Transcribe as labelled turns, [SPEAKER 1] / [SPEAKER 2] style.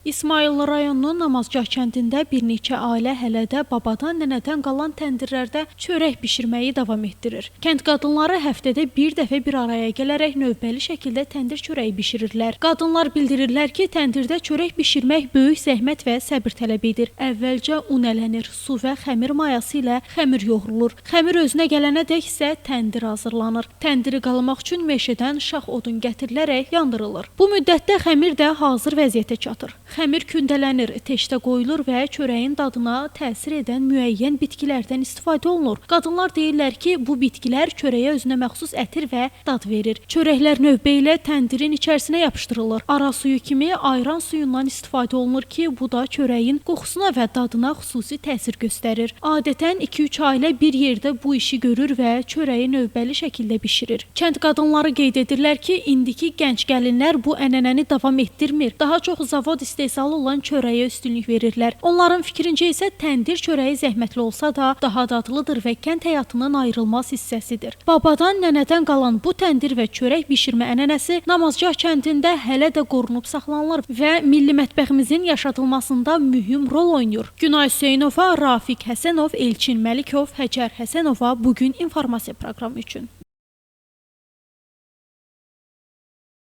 [SPEAKER 1] İsmayıllı rayonunun Namazgah kəndində bir neçə ailə hələ də babadan, nənədən qalan təndirlərdə çörək bişirməyi davam etdirir. Kənd qadınları həftədə bir dəfə bir araya gələrək növbəli şəkildə təndir çörəyi bişirirlər. Qadınlar bildirirlər ki, təndirdə çörək bişirmək böyük zəhmət və səbir tələb edir. Əvvəlcə un ələnir, su və xəmir mayası ilə xəmir yoğrulur. Xəmir özünə gələnədək isə təndir hazırlanır. Təndiri qalamaq üçün meşədən şax odun gətirilərək yandırılır. Bu müddətdə xəmir də hazır vəziyyətə çatır. Xəmir kündələnir, teşdə qoyulur və çörəyin dadına təsir edən müəyyən bitkilərdən istifadə olunur. Qadınlar deyirlər ki, bu bitkilər çörəyə özünə məxsus ətir və dad verir. Çörəklər növbə ilə təndirin içərisinə yapışdırılır. Ara suyu kimi ayran suyundan istifadə olunur ki, bu da çörəyin qoxusuna və dadına xüsusi təsir göstərir. Adətən 2-3 ailə bir yerdə bu işi görür və çörəyi növbəli şəkildə bişirir. Kənd qadınları qeyd edirlər ki, indiki gənc gəlinlər bu ənənəni davam etdirmir. Daha çox zavod istehsalı olan çörəyə üstünlük verirlər. Onların fikrincə isə təndir çörəyi zəhmətli olsa da daha dadlıdır və kənd həyatının ayrılmaz hissəsidir. Babadan, nənədən qalan bu təndir və çörək bişirmə ənənəsi Namazgah kəndində hələ də qorunub saxlanılır və milli mətbəximizin yaşadılmasında mühüm rol oynayır. Günay Hüseynova, Rafiq Həsənov, Elçin Məlikov, Həcər Həsənova Bugün informasiya proqramı üçün.